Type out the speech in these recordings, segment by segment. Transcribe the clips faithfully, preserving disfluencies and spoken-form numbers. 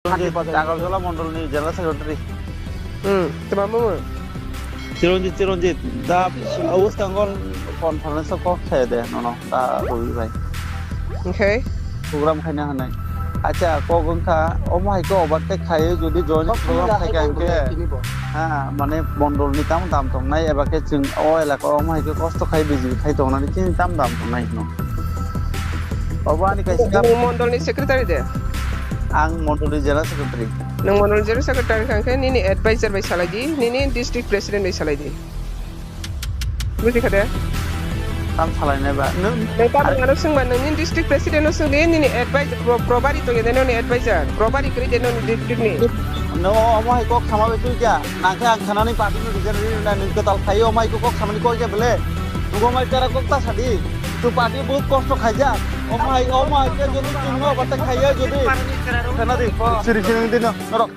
Chiranjit, Agartala Mondol ni General Secretary. Hmm, tama mama. Chiranjit, Chiranjit, da, uskango conference o kok khe de, no, no, da, Robi bhai. Okay. Program khaina hanai. Acha, kok wngkha, omo hai khe overtake khai, jodi join program khai kha hingke. Ha, mane mondol ni tamo dam tongnai, eba khe chwng o elaka o omo hai khe kosto khai, B J P khai tongnani chini tamo dam tongnai hino. Obo ani kaisa. Nwng mondol ni secretary de? Ang mondol ni general secretary. Nwng mondol ni general secretary kha khe nini advisor bai salai di, nini district president bai salai di. Buji kha de? Tam salai nai ba. Nwng nwng tamo ano swngba, nwng nini district president no swng di, nini advisor, pro-, probari tong de, nini advisor, probari kwrwi de, nini district ni. No, omo hai kok sama bai twi kya? Nang khe ang khanani party no resign ri na nwng kwtal khai o mai kok samani koi khe bele. Nugo mai tera kok ta sadi. Tu party bahut kosto khaijak. O mai, o mai khe jodi chwngno bata khaiya jodi. Khana di. Siri siri di no. Norok.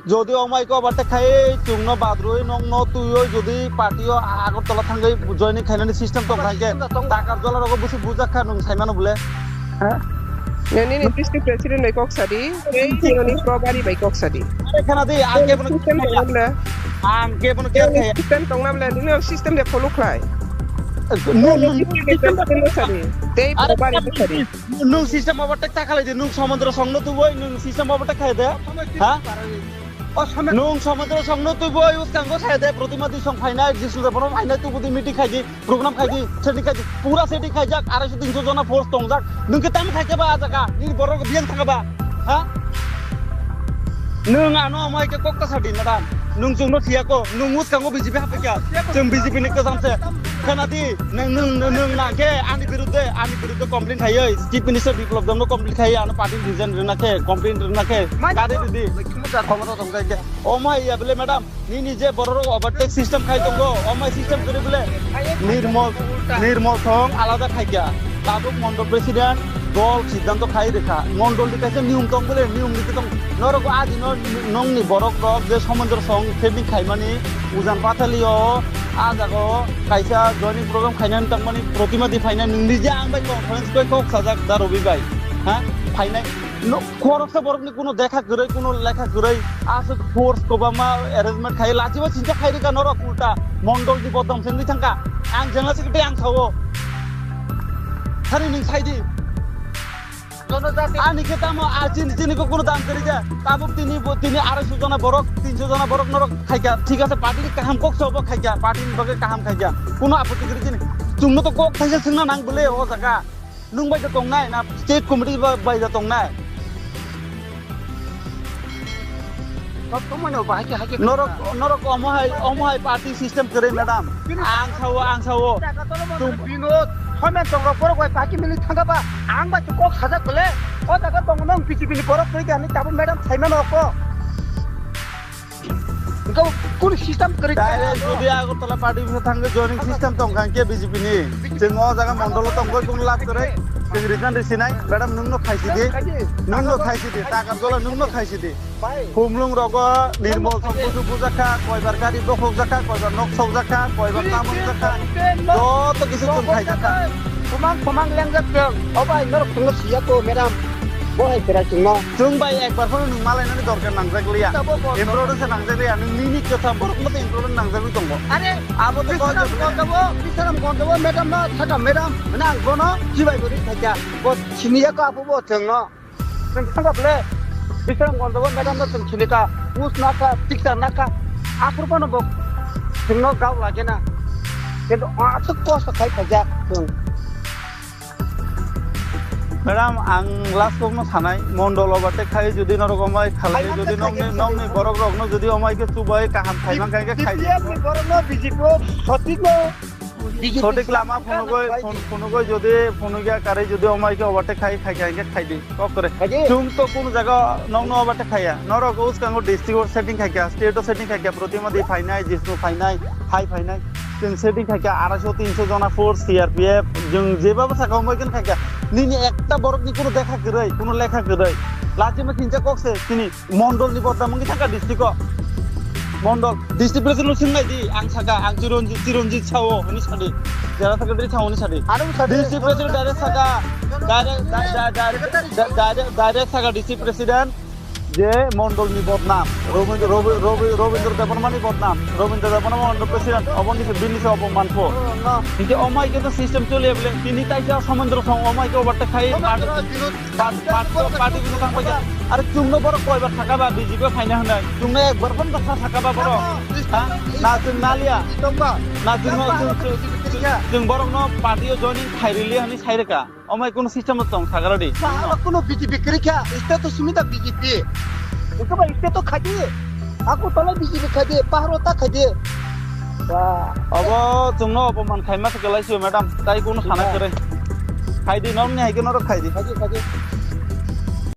Jodi o mai ko bata khai chwngno badroi nongno tuioi jodi party o Agartala thangwi joining khainani system tong kha khe. Takar jola rogo busi bujak kha nwng saimano bole. Ha? Nini ni district president bai kok sadi, tei nini probari bai kok sadi. Are khana di, ang kebono system tong na bole. Ang kebono care khaya. System tong na bole, nini system de follow khlai. Nung, nung, district president no sadi, tei are probari no sadi. Nung system overtake ta khalai di, nung somudro songno tuboi, nung system overtake khai de. Ha? Nung somudro songno tuboi, uskango sai de, Protima di song phainai, Jisnu de bono phainai, tubu di meeting khai di. Program khai di, setting khai di, pura setting khaijak, arai so tinso jona force tongjak. Nwng khe tamo khai khe ba a jaga, nini borok biyang thang ba, ha? Nwng ano amai khe kok ta sadi, madam. Nwng chwngno thiya ko, nwng uskango B J P hapai kha. Chwng B J P ni kwcham se. Khana di, nwng, nwng, nwng, nwng na khe ani birudde, ani birudde complain khaioi, Chief Minister Biplab Debno complain khaioi, ano party resign rwna khe, complain rwna khe, kari rwdi. Khomota tong kha khe. O mai ya bele, madam. Nini je bororok overtake system khai tongo, o mai system kwrwi bole Nirmol, Nirmol song alada khaikha. Tabuk Mondol President dol siddhanto khai rwkha. Mondol ni kaisa niyom tong bole, niyom ni tong. Norok o adi no nongni borok rok je Somonjor song training khaimani Ujan Pathalio a jaga o kaisa joining program khainani tangmani Protima di phainai nwng nije ang bai conference bai kok sajak da Robi bai. Ha? Phainai. No, khoroksa borokni kuno dekha kwrwi, kuno lekha kwrwi, aswk force kwbangma arrangement khai, lachiba chincha khai rwkha norok ulta, mondol ni bodom se wngwi thangkha. Ang general secretary ang sao. Thani nwng sai di. Ani khe tamo, a, chini, chini kok kuno dam kwrwi kha. Tabuk tini bo, tini arai so jona borok, tinso jona borok norok khaikha. Thik ase, party ni kaham kok sobo khaikha, party ni bagwi kaham khaikha. Kuno apoti kwrwi chini. Chwngno to kok thaisa swngna nang bole o jaga. Nwng bai da tongnai na state committee ba-, bai da tongnai? Norok, norok omo hai, omo hai party system kwrwi, madam. Ang sao, ang sao. Tum- Binod, Homen Chokro borok bai party mili thangka ba, ang bai kok sajak bole. O jaga tongo nong B J P ni borok kwrwi kha hinwi tabuk madam saimano ko. Engkau kunu system kwrwi kha. Direct jodi Agartala party bisa thangwi joining system tong kha khe B J P ni. Chwng o jaga mondol o tongwi kunu lab kwrwi. Chwng resign risi nai. Madam nwng no khai sidi. Nwng no khai sidi. Takar jola nwng no khai sidi. Humlung rogo Nirmol song busu bujak kha, koibar gari bokhok jak kha, koibar nok sok jak kha, koibar tamung jak kha. Joto kisu chwng khai jak kha. Khumang khumang lengjak chwng. O bai norok chwngno siya ko, madam. Bo hai kwrak chwngno. Chwng bai ekbar phano nwng malainani dorkar nangjak liya. Importance se nangjak liya. Nwng nini kwtham borok mothe importance nangjagwi tongo. Are, abo to Bisaram Gonda bo, Bisaram Gonda bo, madam no, thaka madam. Nang bono chibai gori thakya. Bo siniya ko apo bo chwngno. Chwng thangkha bole. Bisaram Gonda bo madam no chwng sinika. Us naka, tikta naka. Aphuru bono bo chwngno gao lagena. Kintu aswk kosto khai khaijak chwng. Madam, ang last kokno sanai, mondol overtake khai jodi norok omai khalai, jodi nokni, nokni borok rokno jodi omai khe chubai kaham khai man kha khe khai. B P F ni borok no B J P o sotik no. Sotik lama phunugoi, phun-, phunugoi jodi phunugya karwi jodi omai khe overtake khai, khai kha khe khai di. Kok kore. Chwng to kunu jaga nokno overtake khaiya. Norok uskango district o setting khaikha, state o setting khaikha, Protima di phainai, Jisnu phainai, hai phainai. Chwng setting khaikha, arai so tinso jona force, C R P F, chwng jeba bwsakao moi khen khaikha. Nini ekta borok ni kuno dekha kwrwi, kuno lekha kwrwi. Lachima chincha kok se, chini mondol ni bodnam wngwi thangkha district o. Mondol, district president no swng nai di, ang saka, ang Chiranjit, Chiranjit sao, hwnwi sadi. General secretary sao, hwnwi sadi. District president direct saka, direct, di-, di-, direct, di-, direct, direct saka district president. Je mondolni bodnam, Robindra, Robi-, Robi-, Robindra Debbarmani bodnam, Robindra Debbarma mondol president, oboni se bini se oboman po. Hinke omai ke to system choli ebele, tini taisa Somendra song omai ke obatte khai, Somendra party, party, party, party kuno tang paja. Are chungno borok koibar thaka ba B J P phaina hwnai, chungno ekbar pon basa thaka ba borok. Ha? Na chwng nalia. Na chwng, chwng, chwng, chwng borokno party o joining khairili hwnwi sairwkha. Omai kuno system tong sagarodi. Sahalo kuno B J P kwrwi kha, state to simi da B J P. Iko ba state to khadi. Aku tala B J P khadi, paharo ta khadi. Wah. Obo chwngno oboman khaima se kelai sio madam. Tai kuno sana kwrwi. Khaidi norni haike norok khaidi. Khadi, khadi.